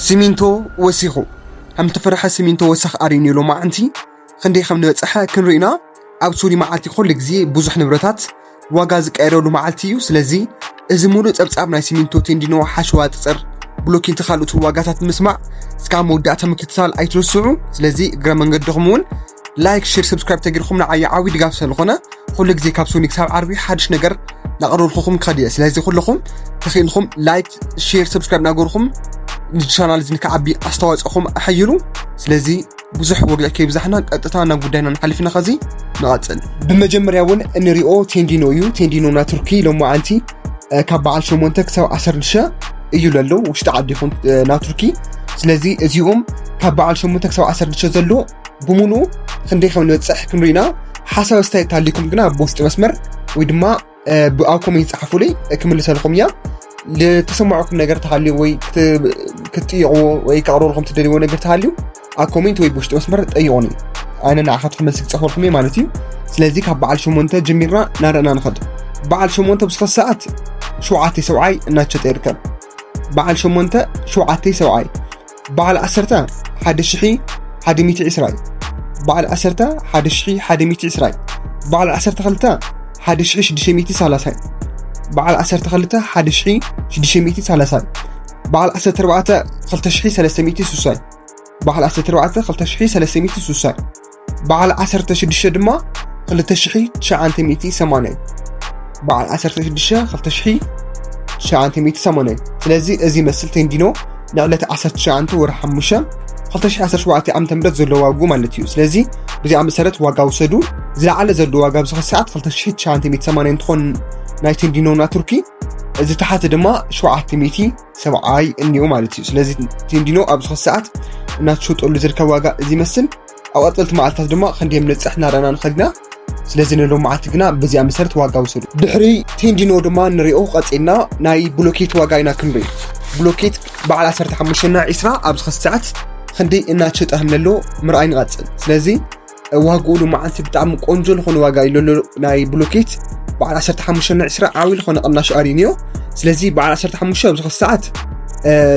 ሲሚንቶ ወሲኹ። ከም ተፈርሐ ሲሚንቶ ወሰኽ ኣርዩኒ ሎማዓንቲ ክንደይ ከም ንበጽሐ ክንርኢና። ኣብ ሱሪ መዓልቲ ኩሉ ግዜ ብዙሕ ንብረታት ዋጋ ዝቀየረሉ መዓልቲ እዩ። ስለዚ እዚ ሙሉእ ጸብጻብ ናይ ሲሚንቶ፣ ቴንዲኖ፣ ሓሸዋ፣ ጸጸር፣ ብሎኬት፣ ካልኦት ዋጋታት ንምስማዕ እስካብ መወዳእታ ምክትታል ኣይትረስዑ። ስለዚ እግረ መንገድኹም እውን ላይክ፣ ሼር፣ ሰብስክራይብ ተገይርኩም ንዓይ ዓቢ ድጋፍ ስለዝኾነ ኩሉ ግዜ ካብ ሶኒ ክሳብ ዓርቢ ሓድሽ ነገር ናቕርበልኩም ክኸድ እየ። ስለዚ ኩልኹም ተኽኢልኩም ላይክ፣ ሼር፣ ሰብስክራይብ ናገርኩም ንቻናል እዚ ንክዓቢ ኣስተዋጽኦኹም ኣሐይሉ። ስለዚ ብዙሕ ወግዒ ከይብዛሕና ቀጥታ ናብ ጉዳይና ንሓልፍና። ከዚ ንቐጽል። ብመጀመርያ እውን እንሪኦ ቴንዲኖ እዩ። ቴንዲኖ ና ቱርኪ ሎማዓንቲ ካብ በዓል ሸሞንተ ክሳብ ዓሰርተ ሽዱሽተ እዩ ዘሎ፣ ውሽጢ ዓዲ ይኹን ና ቱርኪ። ስለዚ እዚኦም ካብ በዓል ሸሞንተ ክሳብ ዓሰርተ ሽዱሽተ ዘሎ ብሙሉ ክንደይ ከም ንበጽሕ ክንርኢና። ሓሳብ ኣስተያየት ሃልይኩም ግና ብውሽጢ መስመር ወይ ድማ ኣብ ኮሜንት ጸሓፉለይ፣ ክምልሰልኩም እያ። ልተሰማዕኩም ነገር ተሃልዩ ወይ ክትጥይቕዎ ወይ ከቕርበልኩም ትደልይዎ ነገር ተሃልዩ ኣብ ኮሜንት ወይ ብውሽጢ መስመር ጠይቑኒ። ኣነ ንዓኻትኩም መልሲ ክጽሕፈልኩም እየ ማለት እዩ። ስለዚ ካብ በዓል ሸሞንተ ጀሚርና ናረእና ንኸድ። በዓል ሸሞንተ ብስኸ ሰዓት ሸውዓተ ሰብዓይ እናተሸጠ ይርከብ። በዓል ሸሞንተ ሸውዓተ ሰብዓይ። በዓል ዓሰርተ ሓደ ሽሒ ሓደ ሚእቲ ዕስራ እዩ። በዓል ዓሰርተ ሓደ ሽሒ ሓደ ሚእቲ ዕስራ እዩ። በዓል ዓሰርተ ክልተ ሓደ ሽሒ ሽዱሽተ ሚእቲ ሰላሳ እዩ። በዓል ዓሰርተ ክልተ ሓደ ሽሒ ሽዱሽተ ሚእቲ ሰላሳ እዩ። በዓል ዓሰርተ ኣርባዕተ ክልተ ሽሒ ሰለስተ ሚእቲ ስሳ እዩ። በዓል ዓሰርተ ኣርባዕተ ክልተ ሽሒ ሰለስተ ሚእቲ ስሳ እዩ። በዓል ዓሰርተ ሽዱሽተ ድማ ክልተ ሽሒ ትሽዓተ ሚእቲ ሰማንያ እዩ። በዓል ዓሰርተ ሽዱሽተ ክልተ ሽሒ ትሽዓተ ሚእቲ ሰማንያ እዩ። ስለዚ እዚ መስል ቴንዲኖ ንዕለት ዓሰርተ ትሽዓተ ወርሒ ሓሙሽተ ክልተ ሽሕ ዓሰርተ ሸውዓተ ዓመተ ምህረት ዘሎ ዋግኡ ማለት እዩ። ስለዚ ብዚኣ መሰረት ዋጋ ውሰዱ። ዝለዓለ ዘሎ ዋጋ ኣብዚ ሰዓት ክልተ ሽሕ ትሽዓተ ሚእቲ ሰማንያ እንትኾን ናይ ቴንዲኖ ና ቱርኪ፣ እዚ ታሕቲ ድማ ሸውዓተ ሚእቲ ሰብዓይ እኒኦ ማለት እዩ። ስለዚ ቴንዲኖ ኣብዚ ሰዓት እናተሸጠሉ ዝርከብ ዋጋ እዚ ይመስል። ኣብ ቀጸልቲ መዓልታት ድማ ክንደይ ምንጽሕ እናረኣና ንኸድና። ስለዚ ንሎም መዓልቲ ግና በዚኣ መሰረት ዋጋ ውሰዱ። ድሕሪ ቴንዲኖ ድማ ንሪኦ ቀጺልና ናይ ብሎኬት ዋጋ ኢና ክንርኢ። ብሎኬት በዓል ዓሰርተ ሓሙሽተ እና ዕስራ ኣብዚ ሰዓት ክንደይ እናተሸጠ ከም ዘሎ ምርኣይ ንቐጽል። ስለዚ ዋግኡ ሎማዓንቲ ብጣዕሚ ቆንጆ ዝኾነ ዋጋ እዩ ዘሎ። ናይ ብሎኬት በዓል ዓሰርተ ሓሙሽተ እና ዕስራ ዓብዪ ዝኾነ ቅናሽ ኣርዩኒዮ። ስለዚ በዓል ዓሰርተ ሓሙሽተ ኣብዚ ሰዓት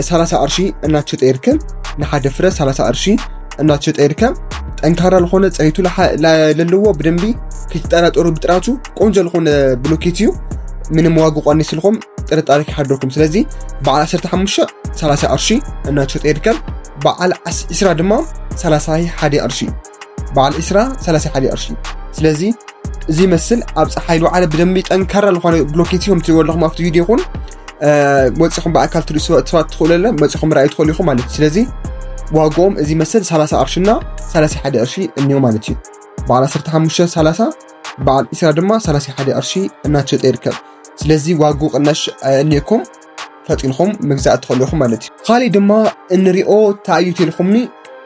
ሰላሳ ቅርሺ እናተሸጠ ይርከብ። ንሓደ ፍረ ሰላሳ ቅርሺ እናተሸጠ ይርከብ። ጠንካራ ዝኾነ ጽሬቱ ለለዎ ብደንቢ ክትጠራጠሩ ብጥራቱ ቆንጆ ዝኾነ ብሎኬት እዩ። ምንም ዋግኡ ቀኒስልኩም ጥርጣሬ ክሓድርኩም። ስለዚ በዓል ዓሰርተ ሓሙሽተ ሰላሳ ቅርሺ እናተሸጠ ይርከብ። በዓል ዕስራ ድማ ሰላሳ ሓደ ቅርሺ። በዓል ዕስራ ሰላሳ ሓደ ቅርሺ። ስለዚ እዚ መስል ኣብ ጸሓይ ልውዓለ ብደንቢ ጠንካራ ዝኾነ ብሎኬት እዮም ትሪእዎ ኣለኹም ኣብቲ ቪድዮ ይኹን ወፂኹም ብኣካል ትሪእሱ ሰባት ትኽእሉ ኣለ መፂኹም ርኣዩ ትኽእሉ ኢኹም ማለት እዩ። ስለዚ ዋግኦም እዚ መስል ሰላሳ ቅርሽና ሰላሳ ሓደ ቅርሺ እኒኦ ማለት እዩ። በዓል ዓሰርተ ሓሙሽተ ሰላሳ፣ በዓል ዕስራ ድማ ሰላሳ ሓደ ቅርሺ እናተሸጠ ይርከብ። ስለዚ ዋግኡ ቅናሽ እኒኩም ፈጢንኹም ምግዛእ ትኽእሉ ኢኹም ማለት እዩ። ካሊእ ድማ እንሪኦ እንታይ እዩ ተልኩምኒ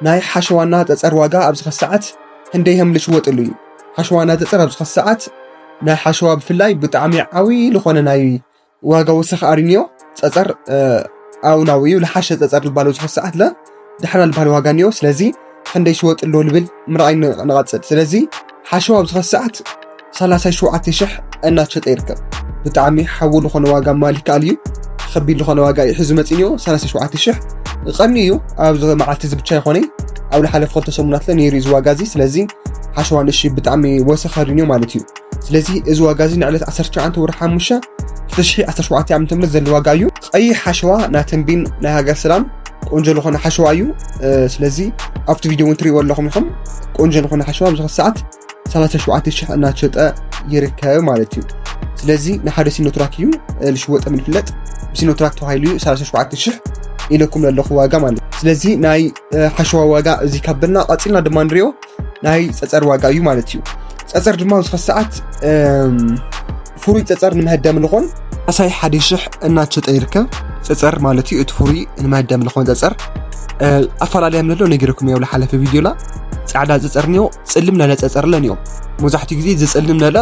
ናይ ሓሸዋና ጸጸር ዋጋ ኣብዚ ሰዓት ክንደይ ከም ዝሽወጥሉ እዩ። ሓሸዋና ጸጸር ኣብዚ ሰዓት ናይ ሓሸዋ ብፍላይ ብጣዕሚ ዓብዪ ዝኾነ ናይ ዋጋ ወሰኽ ኣርኒዮ ጸጸር ኣውናዊ እዩ። ልሓሸ ጸጸር ልባል ኣብዚ ሰዓት ለ ድሕና ልባል ዋጋ እኒዮ። ስለዚ ክንደይ ሽወጥ ኣሎ ልብል ምርኣይ ን-፣ ንቐጽል። ስለዚ ሓሸዋ ኣብዚ ሰዓት ሰላሳ ሸውዓተ ሽሕ እናተሸጠ ይርከብ። ብጣዕሚ ሓዊ ዝኾነ ዋጋ ማል ይከኣል እዩ። ከቢድ ዝኾነ ዋጋ እዩ ሒዙ መጺእንዮ። ሰላሳ ሸውዓተ ሽሕ ቀኒ እዩ። ኣብዚ መዓልቲ እዚ ብቻ ይኾነ ኣብ ልሓለፈ ክልተ ሰሙናት ለ ነይሩ እዩ እዚ ዋጋ እዚ። ስለዚ ሓሸዋ ንእሺ ብጣዕሚ ወሰኽ ኣርኒዮ ማለት እዩ። ስለዚ እዚ ዋጋ እዚ ንዕለት ዓሰርተ ትሽዓተ ወርሒ ሓሙሽተ ክልተ ሽሕ ዓሰርተ ሸውዓተ ዓመተ ምህረት ዘሎ ዋጋ እዩ። ቀይሕ ሓሸዋ ናይ ተምቤን ናይ ሃገር ሰላም ቆንጆ ዝኾነ ሓሸዋ እዩ። እ፣ ስለዚ ኣብቲ ቪድዮ እውን ትሪእዎ ኣለኹም ኢኹም። ቆንጆ ዝኾነ ሓሸዋ ኣብዚ ሰዓት ሰላሳ ሸውዓተ ሽሕ እናተሸጠ ይርከብ ማለት እዩ። ስለዚ ንሓደ ሲኖትራክ እዩ፣ እ፣ ልሽወጠ ምንፍለጥ ብሲኖትራክ ተባሂሉ እዩ ሰላሳ ሸውዓተ ሽሕ ኢለኩም ዘለኹ ዋጋ ማለት እዩ። ስለዚ ናይ፣ እ፣ ሓሸዋ ዋጋ እዚ ካብ በልና ቀጺልና ድማ ንሪኦ ናይ ጸጸር ዋጋ እዩ ማለት እዩ። ጸጸር ድማ ኣብዚ ሰዓት፣ እም፣ ፍሩይ ጸጸር ንመሀደም ልኾን ኣሳይ ሓደ ሽሕ እናተሸጠ ይርከብ። ጸጸር ማለት እዩ፣ እቲ ፍሩይ ንመሀደም ልኾን ጸጸር። እ፣ ኣፈላለያ ምንሎ ነጊረኩም ያው ልሓለፈ ቪድዮ ላ። ጻዕዳ ጸጸር ንዮ፣ ጽልም ለለ ጸጸር ለንዮ። መብዛሕትኡ ግዜ ዝጽልም ለለ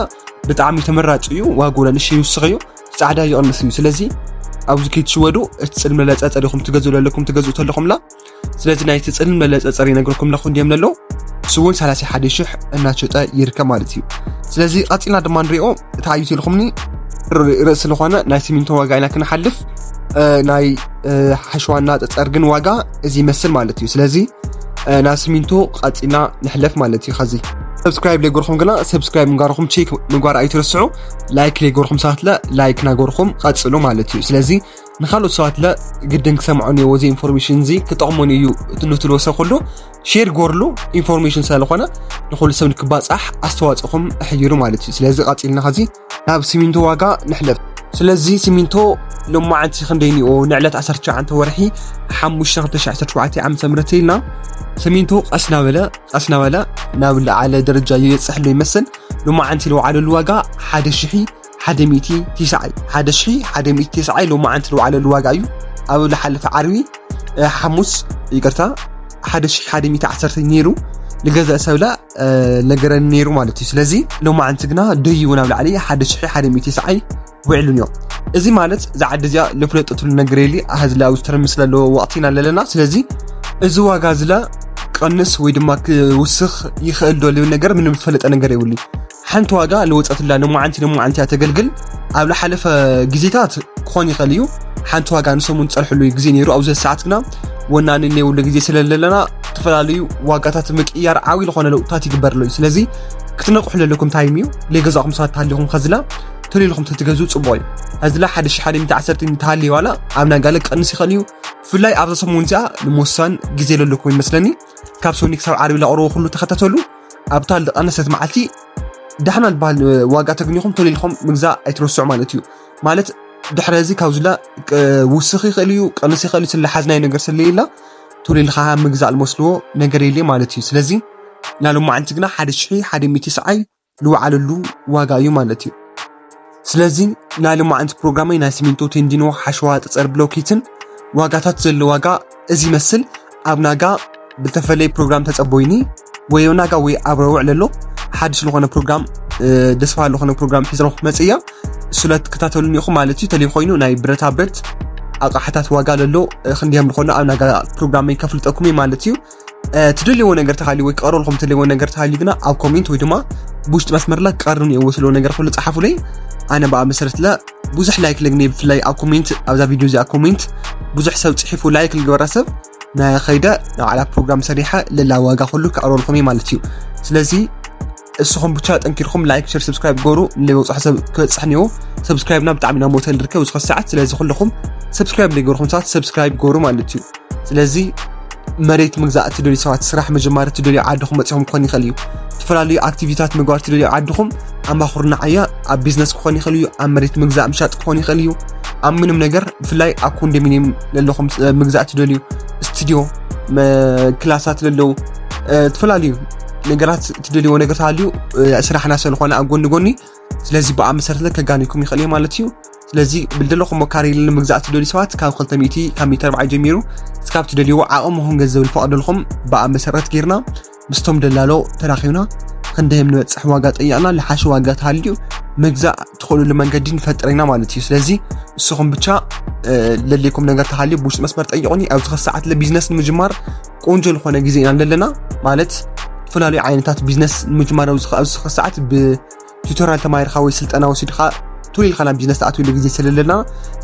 ብጣዕሚ ተመራጺ እዩ፣ ዋግኡ ለንሽ ይውስኽ እዩ፣ ጻዕዳ ይቕንስ እዩ። ስለዚ ኣብዚ ከይትሽወዱ እቲ ጽልም ለለ ጸጸር ኢኹም ትገዝኡ ለለኩም ትገዝኡ ተለኹም ላ። ስለዚ ናይ እቲ ጽልም ለለ ጸጸር ይነግረኩም ለኹ እንዲዮም ለሎ። እሱ እውን ሰላሳ ሓደ ሽሕ እናተሸጠ ይርከብ ማለት እዩ። ስለዚ ቀጺልና ድማ ንሪኦ እቲ ኣዩ ኢልኩምኒ ር-፣ ርእሲ ዝኾነ ናይ ሲሚንቶ ዋጋ ኢና ክንሓልፍ። ናይ ሓሸዋና ፀፀር ግን ዋጋ እዚ ይመስል ማለት እዩ። ስለዚ ናብ ሲሚንቶ ቀፂልና ንሕለፍ ማለት እዩ። ከዚ ሰብስክራይብ ለይገርኩም ግና ሰብስክራይብ ምግባርኩም ቼክ ምግባር ኣይትረስዑ። ላይክ ለይገርኩም ሰባትለ ላይክ ናገርኩም ቀፅሉ ማለት እዩ። ስለዚ ንካልኦት ሰባትለ ግድን ክሰምዖ ነዎ እዚ ኢንፎርሜሽን እዚ ክጠቕሞን እዩ። እቲ ንትልዎ ሰብ ኩሉ ሼር ጎርሉ ኢንፎርሜሽን ስለዝኾነ ንኩሉ ሰብ ንክባፃሕ ኣስተዋፅኦኹም እሕይሩ ማለት እዩ። ስለዚ ቀፂልና ከዚ ናብ ሲሚንቶ ዋጋ ንሕለፍ። ስለዚ ሲሚንቶ ሎማዓንቲ ክንደይ ኒኦ ንዕለት ዓሰርተ ትሽዓተ ወርሒ ሓሙሽተ ክልተ ሺሕ ዓሰርተ ሸውዓተ ዓመተ ምህረት ኢልና ሲሚንቶ ቀስ ናበለ ቀስ ናበለ ናብ ላዓለ ደረጃ ይበፅሕ ኣሎ ይመስል። ሎማዓንቲ ዝወዓለሉ ዋጋ ሓደ ሽሒ ሓደ ሚእቲ ቲስዓይ ሓደ ሽሒ ሓደ ሚእቲ ቲስዓይ ሎማዓንቲ ዝወዓለሉ ዋጋ እዩ። ኣብ ዝሓለፈ ዓርቢ ሓሙስ ይቅርታ ሓደ ሽሒ ሓደ ሚእቲ ዓሰርተ ነይሩ። ንገዛእ ሰብላ ነገረኒ ነይሩ ማለት እዩ። ስለዚ ሎማዓንቲ ግና ደይቡ ናብ ላዕሊ ሓደ ሽሒ ሓደ ሚእቲ ቲስዓይ ውዕሉ ነዮ። እዚ ማለት እዛ ዓዲ እዚኣ ልፍለጠትሉ ነገር የሊ። ኣሃዝላ ኣብዚ ተረምስ ዘለዎ ወቅቲ ኢና ኣለና። ስለዚ እዚ ዋጋ ዝላ ቀንስ ወይ ድማ ክውስኽ ይኽእል ዶ ልብል ነገር ምንም ዝፈለጠ ነገር የብሉ። ሓንቲ ዋጋ ልወፀትላ ልሙዓንቲ ልሙዓንቲ እያ ተገልግል። ኣብ ዝሓለፈ ግዜታት ክኾን ይኽእል እዩ። ሓንቲ ዋጋ ንሰሙን ዝፀንሐሉ ግዜ ነይሩ። ኣብዚ ሰዓት ግና ወናኒ ነይብሉ ግዜ ስለለለና ዝተፈላለዩ ዋጋታት ምቅያር ዓብዪ ዝኾነ ለውጥታት ይግበር ኣሎ እዩ። ስለዚ ክትነቕሑ ለለኩም ታይም እዩ። ለይገዛእኹም ሰባት ተሃሊኹም ከዝላ ተሊልኩም ተትገዝኡ ፅቡቕ እዩ። ከዝላ ሓደ ሽሕ ሓደ ሚእቲ ዓሰርተ እንተሃልዩ ዋላ ኣብ ናይ ጋለ ክቀንስ ይኽእል እዩ። ብፍላይ ኣብዛ ሰሙን እዚኣ ንምውሳን ግዜ ለለኩም ይመስለኒ። ካብ ሶኒ ክሳብ ዓርቢ ለቕርቦ ኩሉ ተኸታተሉ። ኣብታ ልቐነሰት መዓልቲ ዳሕና ዝበሃል ዋጋ ተግኒኹም ተሊልኩም ምግዛእ ኣይትረስዑ ማለት እዩ። ማለት ድሕሪ እዚ ካብ ዝላ ውስኽ ይኽእል እዩ፣ ቀንስ ይኽእል እዩ፣ ስለሓዝናይ ነገር ስለየላ ተሊልካ ምግዛእ ልመስልዎ ነገር የለ ማለት እዩ። ስለዚ ናይ ሎማዓንቲ ግና ሓደ ሽሒ ሓደ ሚእቲ ሰዓይ ልወዓለሉ ዋጋ እዩ ማለት እዩ። ስለዚ ናይ ሎማዓንቲ ፕሮግራመይ ናይ ሲሚንቶ፣ ቴንዲኖ፣ ሓሸዋ፣ ፀፀር፣ ብሎኬትን ዋጋታት ዘሎ ዋጋ እዚ ይመስል። ኣብ ናጋ ብልተፈለየ ፕሮግራም ተፀቦይኒ ወይ ኣብ ናጋ ወይ ኣብ ረውዕ ለሎ ሓድሽ ዝኾነ ፕሮግራም ደስ በሃሊ ዝኾነ ፕሮግራም ሒዘ ክመፅእ እያ። እሱ ለትከታተሉኒ ኢኹም ማለት እዩ። ተለይ ኮይኑ ናይ ብረታ ብረት ኣቕሓታት ዋጋ ለሎ ክንዲያም ዝኾነ ኣብ ናጋ ፕሮግራመይ ከፍልጠኩም እየ ማለት እዩ። ትደልይዎ ነገር ተሃልዩ ወይ ክቐርበልኩም ትደልይዎ ነገር ተሃልዩ ግና ኣብ ኮሜንት ወይ ድማ ብውሽጢ መስመር ላ ክቐርብ እኒአዎ ስለ ነገር ኩሉ ጸሓፉለይ። ኣነ ብኣ መሰረት ላ ብዙሕ ላይክ ለግኒ ብፍላይ ኣብ ኮሜንት ኣብዛ ቪድዮ እዚኣ ኮሜንት ብዙሕ ሰብ ጽሒፉ ላይክ ልግበራ ሰብ ናይ ኸይደ ንባዕላ ፕሮግራም ሰሪሐ ለላ ዋጋ ኩሉ ክቐርበልኩም እየ ማለት እዩ። ስለዚ እስኹም ብቻ ጠንኪርኩም ላይክ ሸር ሰብስክራይብ ገሩ ንለይ በብፅሑ ሰብ ክበፅሕ እኒኦ። ሰብስክራይብና ብጣዕሚ ኢና ሞተን ንርከብ ዝኸ ሰዓት ስለዚ ኩለኹም ሰብስክራይብ ለይገርኩም ሰባት ሰብስክራይብ ገሩ ማለት እዩ። ስለዚ መሬት ምግዛእ እትደልዩ ሰባት ስራሕ ምጅማር እትደልዩ ዓድኹም መፂኹም ክኾን ይኽእል እዩ። ዝተፈላለዩ ኣክቲቪታት ምግባር እትደልዩ ዓድኹም ኣማኹርና ዓያ ኣብ ቢዝነስ ክኾን ይኽእል እዩ። ኣብ መሬት ምግዛእ ምሻጥ ክኾን ይኽእል እዩ። ኣብ ምንም ነገር ብፍላይ ኣብ ኮንዶሚኒየም ለለኹም ምግዛእ እትደልዩ ስቱዲዮ ክላሳት ለለው ዝተፈላለዩ ነገራት እትደልይዎ ነገር ተሃልዩ ስራሕና ስለኾነ ኣብ ጎኒ ጎኒ ስለዚ ብኣ መሰረት ከጋኒኩም ይኽእል እየ ማለት እዩ። ስለዚ ብልደለኹም ካሬ ንምግዛእ ትደልዩ ሰባት ካብ ክልተ ሚእቲ ካብ ሚእቲ ኣርባዓ ጀሚሩ እስካብ ትደልይዎ ዓቕምኹም ገንዘብ ዝፈቐደልኩም ብኣ መሰረት ጌርና ምስቶም ደላሎ ተራኺብና ክንደዮም ንበፅሕ ዋጋ ጠይቕና ልሓሽ ዋጋ ተሃልዩ ምግዛእ ትኽእሉሉ መንገዲ ንፈጥር ኢና ማለት እዩ። ስለዚ ንስኹም ብቻ ለሌኩም ነገር ተሃልዩ ብውሽጢ መስመር ጠይቑኒ። ኣብዚ ኸ ሰዓት ለቢዝነስ ንምጅማር ቆንጆ ዝኾነ ግዜ ኢና ለለና ማለት ዝተፈላለዩ ዓይነታት ቢዝነስ ንምጅማር ኣብዚ ኸ ሰዓት ብ ቱቶሪያል ተማሂርካ ወይ ስልጠና ወሲድካ ቱል ኢልካ ናብ ቢዝነስ ተኣትውሉ ግዜ ስለለና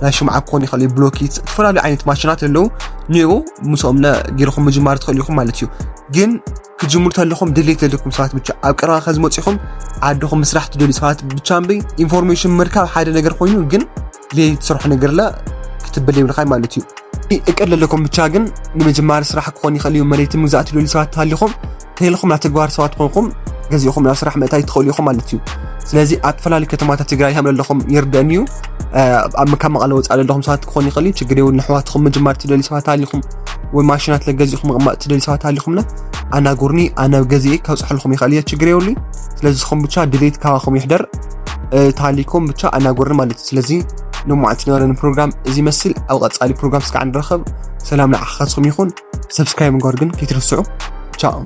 ናይ ሽምዓ ክኾን ይኽእል እዩ፣ ብሎኬት፣ ዝተፈላለዩ ዓይነት ማሽናት ኣለዉ። ንኡ ምስኦም ገይርኩም ምጅማር ትኽእሉ ኢኹም ማለት እዩ። ግን ክጅምሩ ተለኹም ድሌት ዘለኩም ሰባት ብቻ ኣብ ቀረባ ከዝመፅኹም ዓድኹም ምስራሕ ትደልዩ ሰባት ብቻ እምበይ ኢንፎርሜሽን ምርካብ ሓደ ነገር ኮይኑ ግን ድሌት ትሰርሑ ነገር ለ ክትብል የብልካይ ማለት እዩ። እቅድ ለለኩም ብቻ ግን ንምጅማር ስራሕ ክኾን ይኽእል እዩ። መሬት ምግዛእ ትደልዩ ሰባት ተሃሊኹም ተልኹም ናብ ተግባር ሰባት ኮንኩም ገዚእኹም ናብ ስራሕ ምእታይ ትኽእሉ ኢኹም ማለት እዩ። ስለዚ ኣብ ዝተፈላለዩ ከተማታት ትግራይ ከም ዘለኹም ይርደእን እዩ። ኣብ ካብ መቐለ ወፃእ ዘለኹም ሰባት ክኾን ይኽእል እዩ። ችግር የብሉ። ንሕዋትኹም ምጅማር ትደልዩ ሰባት ኣሊኹም ወይ ማሽናት ለገዚእኹም ምቕማጥ ትደልዩ ሰባት ኣሊኹምና ኣናጉርኒ። ኣነ ገዚኤ ከብፅሐልኩም ይኽእል እየ። ችግር የብሉ። ስለዚ ዝኹም ብቻ ድሌት ካባኹም ይሕደር። ታሊኩም ብቻ ኣናጉርኒ ማለት እዩ። ስለዚ ንማዓት ዝነበረኒ ፕሮግራም እዚ መስል ኣብ ቀፃሊ ፕሮግራም ስካዕ ንረኸብ። ሰላም ንዓኻትኩም ይኹን። ሰብስክራይብ ምግባር ግን ከይትርስዑ። ቻው።